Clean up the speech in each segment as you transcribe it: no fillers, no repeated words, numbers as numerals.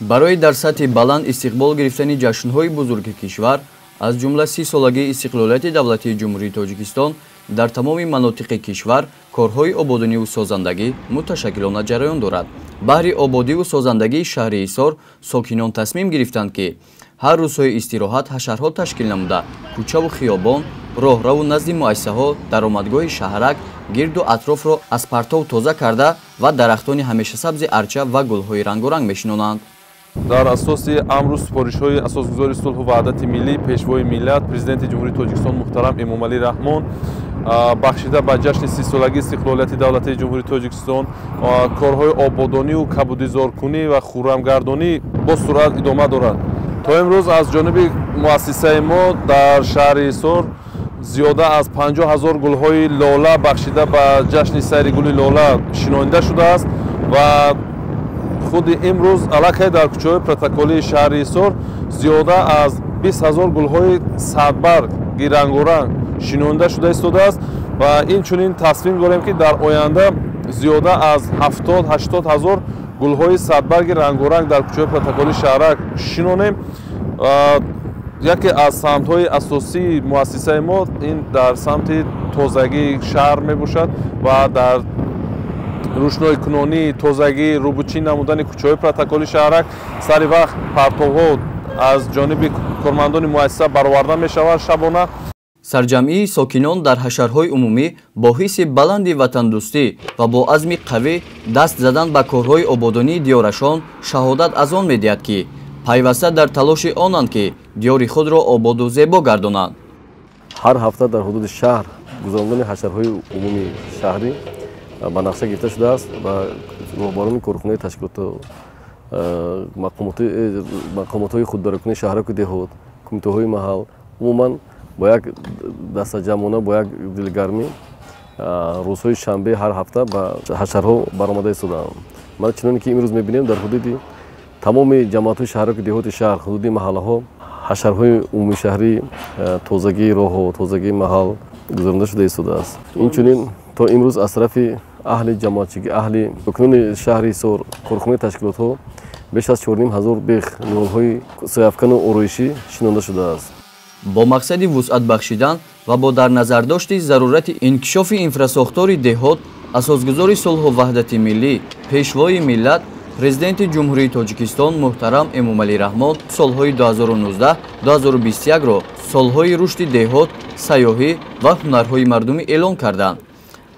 Барои дар сатҳи баланд истиқбол гирифтани ҷашнҳои бузурги кишвар, аз ҷумла 30-солагии истиқлолияти давлатии Ҷумҳурии Тоҷикистон, дар тамоми манотиқи кишвар корҳои ободониву созандагӣ муташаккилона ҷараён дорад. Баҳри ободиву созандагии шаҳри Ҳисор сокинон тасмим гирифтанд, ки ҳар рӯзҳои истироҳат ҳашарҳо ташкил намуда, кӯчаву хиёбон, роҳраву назди муассисаҳо, даромадгоҳи шаҳрак, гирду атрофро аз партов тоза карда ва дарахтони ҳамешасабзи арча ва гулҳои рангоранг мешинонанд. Дар асоси амру супоришҳои асосгузори сулҳу ваҳдати миллӣ, пешвои миллат, Президенти Ҷумҳурии Тоҷикистон муҳтарам Эмомалӣ Раҳмон, бахшида ба ҷашни 30-солагии истиқлолияти давлатии Ҷумҳурии Тоҷикистон, корҳои ободониву кабудизоркунӣ ва хуррамгардонӣ бо суръат идома дорад. То имрӯз аз ҷониби муассисаи мо дар шаҳри Ҳисор зиёда аз 50 000 гулҳои лола бахшида ба ҷашни сайри гули лола шинонида шудааст ва худи имрӯз аллакай дар кӯчаҳои протоколии шаҳри Ҳисор зиёда аз 20 000 гулҳои садбарги рангоранг шинонида шуда истодааст ва инчунин тасмим дорем, ки дар оянда зиёда аз 70-80 ҳазор гулҳои садбарги рангоранг дар кӯчаҳои протоколии шаҳрак шинонем. Яке аз самтҳои асосии муассисаи мо ин дар самти тозагии шаҳр мебошад ва дар рӯшноикунонӣ, тозагӣ, рӯбучин намудани кӯчаҳои протоколи шаҳрак сари вақт партовҳо аз ҷониби кормандони муассиса бароварда мешаванд шабона. Сарҷамъии сокинон дар ҳашарҳои умумӣ бо ҳисси баланди ватандӯстӣ ва бо азми қавӣ даст задан ба корҳои ободонии диёрашон шаҳодат аз он медиҳад, ки пайваста дар талоши онанд, ки диёри худро ободу зебо гардонанд. Ҳар ҳафта дар ҳудуди шаҳр гузарондани ҳашарҳои умумии шаҳрӣ ба нақша гирифта шудааст ва роҳбарони корхонаи ташкилоту мақомотҳои худдоракунии шаҳраку деҳот, кумитаҳои маҳал умуман бо як дастаҷамъона, бо як дилгармӣ рӯзҳои шанбе ҳар ҳафта ба ҳашарҳо баромада истодаанд. Ман чуноне ки имрӯз мебинем, дар ҳудуди тамоми ҷамоатҳои шаҳраку деҳоти шаҳр, ҳудуди маҳаллаҳо ҳашарҳои умумишаҳрӣ, тозагии роҳҳо, тозагии маҳал гузаронида шуда истодааст. Инчунин то имрӯз аз тарафи аҳли ҷамоатчигӣ, аҳли сокинони шаҳри Ҳисор, корхонаи ташкилотҳо беш аз 4,5 ҳазор бех ниҳолҳои сояафкану ороишӣ шинонда шудааст. Бо мақсади вусъат бахшидан ва бо дар назардошти зарурати инкишофи инфрасохтори деҳот, асосгузори сулҳу ваҳдати миллӣ, пешвои миллат, Президенти Ҷумҳурии Тоҷикистон муҳтарам Эмомалӣ Раҳмон солҳои 2019-2021-ро солҳои рушди деҳот, сайёҳӣ ва ҳунарҳои мардумӣ эълон карданд.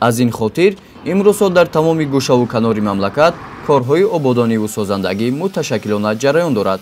Аз ин хотир имрӯзҳо дар тамоми гӯшаву канори мамлакат корҳои ободониву созандагӣ муташаккилона ҷараён дорад.